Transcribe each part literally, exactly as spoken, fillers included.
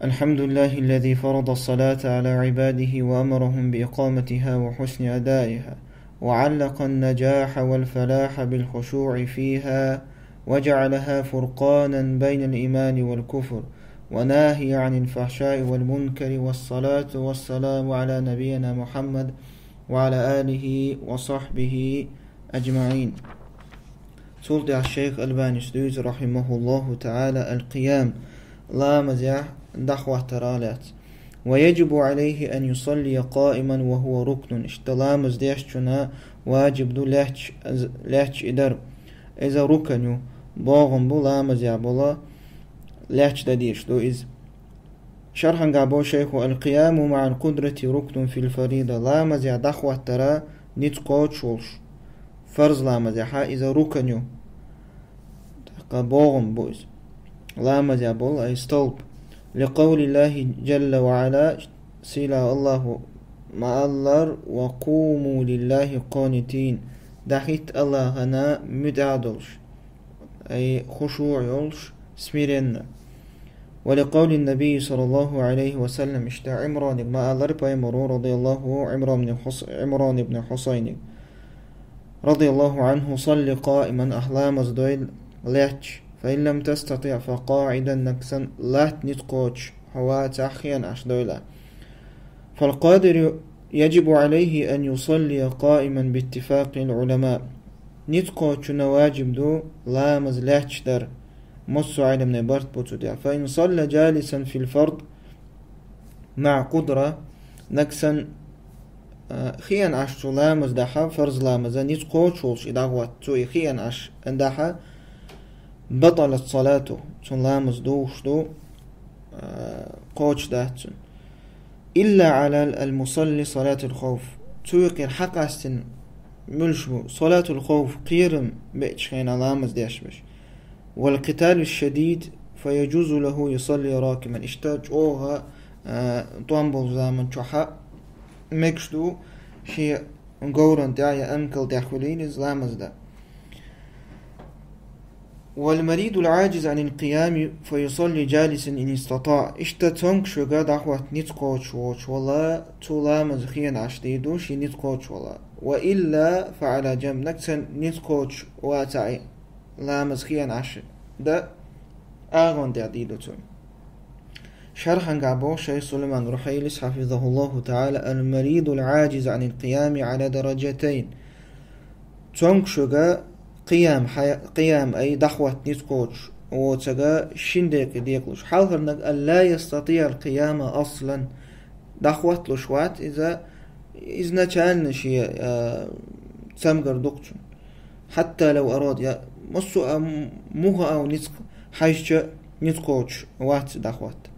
الحمد لله الذي فرض الصلاة على عباده وأمرهم بإقامتها وحسن أدائها، وعلق النجاح والفلاح بالخشوع فيها، وجعلها فرقانا بين الإيمان والكفر، وناهي عن الفحشاء والمنكر، والصلاة والسلام على نبينا محمد وعلى آله وصحبه أجمعين. Цул тӀехьа шайх Албанис дуьйцу, рахьимахуллаху таӀала, аль-къиям, ламазехь дӀахӀоттара лаьцна. ويجب عليه أن يصلي قائما وهو ركن. Иштта ламаз дешчунна ваджиб ду лаьтташ, лаьтташ и дар. Иза рукн ю, богӀам бу, ламазехь бола лаьтташ дан дезаш ду иза. Шархьангахь бо шайхо: القيام مع القدرة ركن في الفريضة. Ламазехь дӀахӀоттара ницкъ кхочуш волуш, фарз ламазехьа иза рукн ю. ТӀаккха богӀам бу иза. Ламазехь бола, ай, столб. لقول الله جل وعلا, сийлахь Аллахо ма-аллара: وقوموا لله قانتين. ДӀахӀитта Аллахьана муьтӀахь долуш, ай, хушуӀ йолуш, смиренно. ولقول النبي صلى الله عليه وسلم, иштта Ӏимраниг ма-аллара пайхамаро, радияллаху, Ӏимран ибн Хус-, Ӏимран ибн Хусайниг, радияллаху Ӏанху: صل قائما, ахь ламаз дойла лаьтташ, فإن لم تستطع فقاعدا, нагахь санна латта ницкъ кхочуш хьо вацахь, хиъна Ӏаш дойла. فالقادر يجب عليه أن يصلي قائما باتفاق العلماء. Ницкъ кхочунна ваджиб ду ламаз лаьтташ дар. Массо а Ӏеламнех барт бу цу тӀехь. فإن صلى جالسا في الفرض مع قدرة, нагахь санна, а, хиъна Ӏаш цо ламаз дахь, фарз ламаза ницкъ кхочуш волуш и дӀахӀотта, цо и хиъна Ӏаш дахь, بطلت صلاته, цуьнан ламаз духуш ду, а, кхочуш дац цуьнан. إلا على المصلي صلاة الخوف. Цу юкъера хьакъастина муьлш бу салатул хауф, кхерам беачу хенахь ламаз деш берш. والقتال الشديد فيجوز له يصلي راكبا. Иштта чӀогӀа, а, тӀом болчу заман чохь мегаш ду шен говран тӀехь я амкал тӀехь хуьлийна иза ламаз дан. والمريض العاجز عن القيام فيصلي جالسا إن استطاع. Иштта цомгуш верг дӀахӀотта ницкъ кхочуш воцуш валахь, цо ламаз хиъна Ӏаш дийр ду, шен ницкъ кхочуш валахь. وإلا فعلى جنب, нагахь санна ницкъ кхочуш вацахь, ламаз хиъна Ӏаш дан, агӀон тӀехь дийр ду цо. Шархьангахь боху шайх Сулайман Рухьайлис, хьафизахуллаху таӀала: المريض العاجز عن القيام على درجتين. Цомгуш верг кхиам, хьа-, кхиам, ай, дӀахӀотта ницкъ кхочуш воцург шина декъе декъалуш. Хьалхарниг: أن لا يستطيع القيام أصلا. ДӀахӀотталуш вац иза, изначально шен, а, цамгар дукхучун. حتى لو أراد, я массо а муха а ницкъ хьаьжча, ницкъ кхочуш вац дӀахӀотта.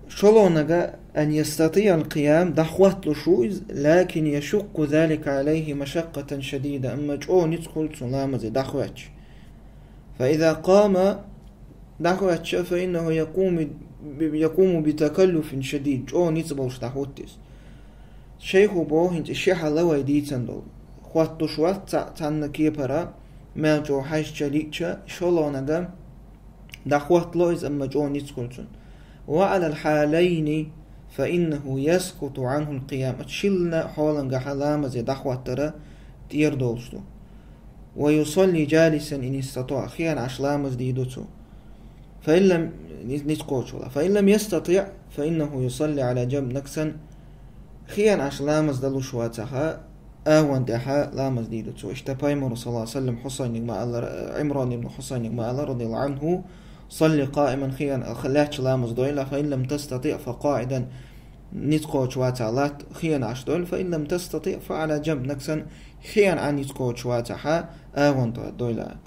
ШолгӀаниг: أن يستطيع القيام, дӀахӀотталуш ву иза, لكن يشق ذلك عليه مشقة شديدة, амма чӀогӀа ницкъ хуьлу цунна ламазе дӀахӀоьттича. فإذا قام, дӀахӀоьттича, فإنه يقوم ب-, يقوم بتكلف شديد, чӀогӀа ницкъ болуш дӀахӀутту иза. Шайхо боху, хӀинца ши хьал вай дийцина долу. ХӀоттуш вац цхьа-, цхьанна кепара, мел чӀогӀа хьаьжча, лиъча, шолгӀаниг: дӀахӀоттало иза, амма чӀогӀа ницкъ хуьлу цунна. وعلى الحالين فإنه يسقط عنه القيام. Оцу шина хьолангахь ламазе дӀахӀоттар тӀера долуш ду. ويصلي جالسا إن استطاع, хиъна Ӏаш ламаз дийр ду цо. فإن لم, ницкъ кхочуш валахь. فإن لم يستطع فإنه يصلي على جنب, нагахь санна хиъна Ӏаш ламаз далуш вацахь, агӀон тӀехь ламаз дийр ду цо. Иштта пайхамаро, саллаллаху Ӏалайхи ва саллам, Хьусайниг ма-аллара, Ӏимран ибн Хьусайниг ма-аллара, радияллаху Ӏанху: صل قائما, хиъна, лаьтташ ламаз дойла, فإن لم تستطع فقاعدا, ницкъ кхочуш вацахь латта, хиъна Ӏаш дойла, فإن لم تستطع فعلى جنب, нагахь санна хиъна Ӏа ницкъ кхочуш вацахь, агӀон тӀехь дойла.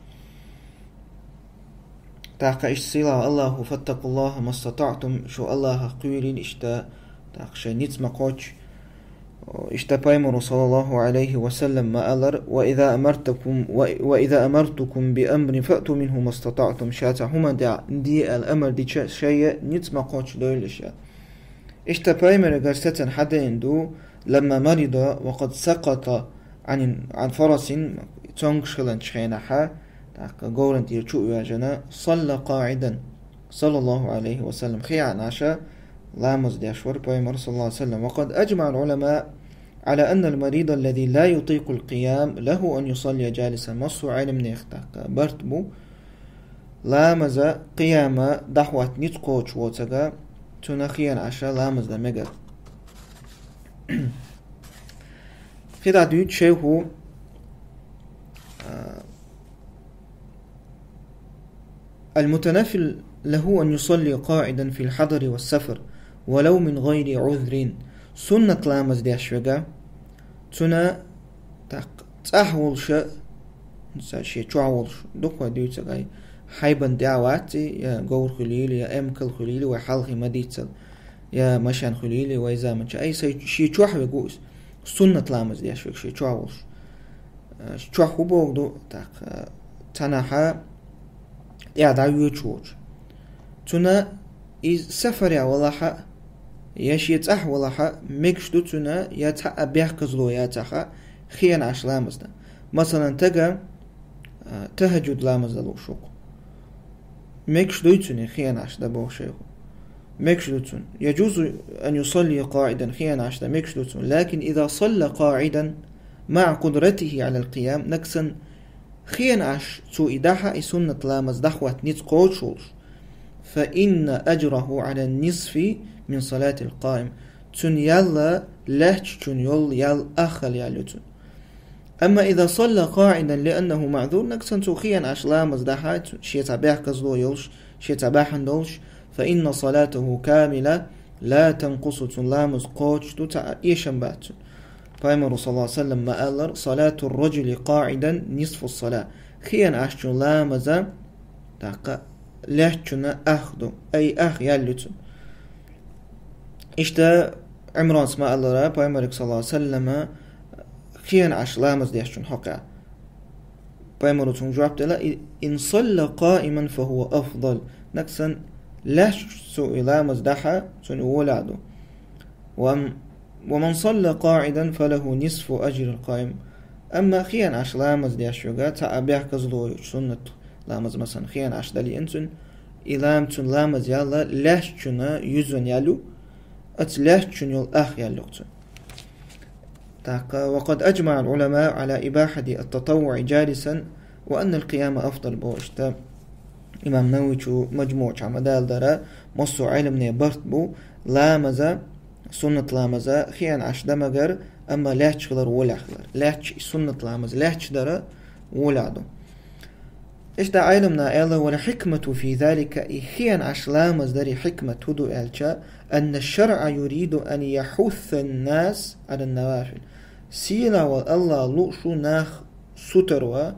ТӀаккха иштта сийлахь Аллахо: فاتقوا الله ما استطعتم, шу Аллахах кхоьлийла иштта, тӀаккха шайн ницкъ ма кхоччу. Иштта пайхамаро, саллаллаху Ӏалайхи ва саллам, ма-аллара: وإذا أمرتكم, و-, وإذا أمرتكم بأمر فأتوا منه ما استطعتم, ша цхьа хӀуманна тӀехь де аьлла амар дича, шайн ницкъ ма кхоччу дойла ша. Иштта пайхамарегара сацана хьадеана ду: لما مرض وقد سقط عن, عن فرس, цомгуш хиланчу хенахь, тӀаккха говран тӀера чу а ваьжна, صلى قاعدا, صلى الله عليه وسلم. Хиянаш ламаз деш вар пайхамар, صلى الله عليه وسلم. وقد أجمع العلماء على أن المريض الذي لا يطيق القيام له أن يصلي جالسا. Массо Ӏилманех тӀаккха барт бу, ламаза къияма дӀахӀотта ницкъ кхочуш воцага, цунна хиянаш ламаз да мегар. КхидӀа дуьйцу шайхо, а, المتنفل له أن يصلي قاعدا في الحضر والسفر ولو من غير عذر. Суннат ламаз деш верг, цунна тӀаккха цӀахь волуш, ца шен чохь волуш, дукха вай дуьйцу гӀай, хьайбан тӀехь вац и, я говр хуьлийла, я эмкал хуьлийла, вай хьалхе ма дийццал, я машен хуьлийла, вай заманча. Ай, сай шен чохь верг ву иза, суннат ламаз деш верг шен чохь волуш. Э, чохь хӀун боху ду, тӀаккха, э, цхьанхьа тӀехь дӀайоьдуш воцуш. Цунна иза сафарехь валахь а, я шен цӀахь валахь а, мегаш ду цунна, я цхьа а бехказло яцахь а, хиянаш ламаз дан. Масалан, стага, э, тахӀаджуд ламаз дан лууш ву-кх. Мегаш дуй цунна хиянаш дан боху шайхо. Мегаш ду цунна. يجوز أن يصلي قاعدا, хиянаш дан мегаш ду цунна. لكن إذا صلى قاعدا مع قدرته على القيام, нагахь санна хиянаш цо и дахь а, и суннат ламаз дӀахӀотта ницкъ кхочуш волуш, فإن أجره على النصف من صلاة القائم. Цуьнан ял лаьттачун йолу ял ах хилла ял ю цуьнан. أما إذا صلى قاعدا لأنه معذور, нагахь санна цо хиянаш ламаз дахь а, цу-, шен цхьа бехказло йолуш, шен цхьа бахьана долуш, فإن صلاته كاملة لا تنقص, цуьнан ламаз кхочуш ду, цхьа а эшам бац цуьнан. Пайхамаро, صلى الله عليه وسلم, ма-аллара: صلاة الرجل قاعدا نصف الصلاة. Хиянашчун ламаз, тӀаккха, лаьттачунна ах ду, ай ах ял ю цуьнан. Иштта Ӏимрона ма-аллара, пайхамарга, صلى الله عليه وسلم, хиянаш ламаз дешчун хьокъехь. Пайхамаро цунга жоп делла: إن صلى قائما فهو أفضل. Нагахь санна лаьттачу цо и ламаз дахь а, цунна и волехь ду. وأم-, ومن صلى قاعدا فله نصف أجر القائم. Амма хиянаш ламаз деш верг, цхьа а бехказло йолуш суннат ламаз, масалан, хиянаш дан лиъна цуьнан, и лам-, цуьнан ламаз ял лаьттачунна юьззина ял ю, оцу лаьттачун йолу ах ял ю-кх цуьнан. ТӀаккха, وقد أجمع العلماء على إباحة التطوع جالسا وأن القيام أفضل, боху иштта имам Нававичо МаджмуӀ чохь ма-даллара, массо а Ӏилманех барт бу, ламаза, суннат ламаза хиянаш дан мегар, амма лаьтташ хилар волехь хилар. Лаьтташ и суннат ламаз лаьтташ дар волехь ду. Иштта Ӏилманхаша аьлла: والحكمة في ذلك, и хиянаш ламаз даран хьикмат хӀун ду аьлча, أن الشرع يريد أن يحث الناس على النوافل. Сийлахь волу АллахӀ лууш ву нах сутара ван,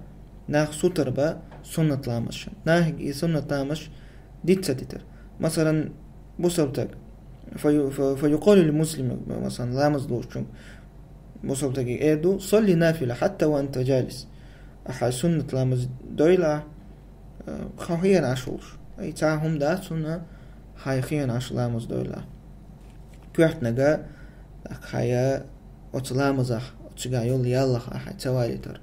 нах сутара бан суннат ламазашна. Нахе и суннат ламазаш диц ца дитар. Масалан, бусалба стаг, فيقال للمسلم, масалан, ламаз луучунга, бусалба стаге эр ду: صل نافلة حتى وأنت جالس. Ахьа суннат ламаз дойла, э, хьо хиянаш волуш. Ай, цхьа а хӀума дац хьуна, хьайн хиянаш ламаз дойла. Коьртаниг, тӀаккха хьайн оцу ламазах, оцигахь йолу яллах ахьа ца валийтар.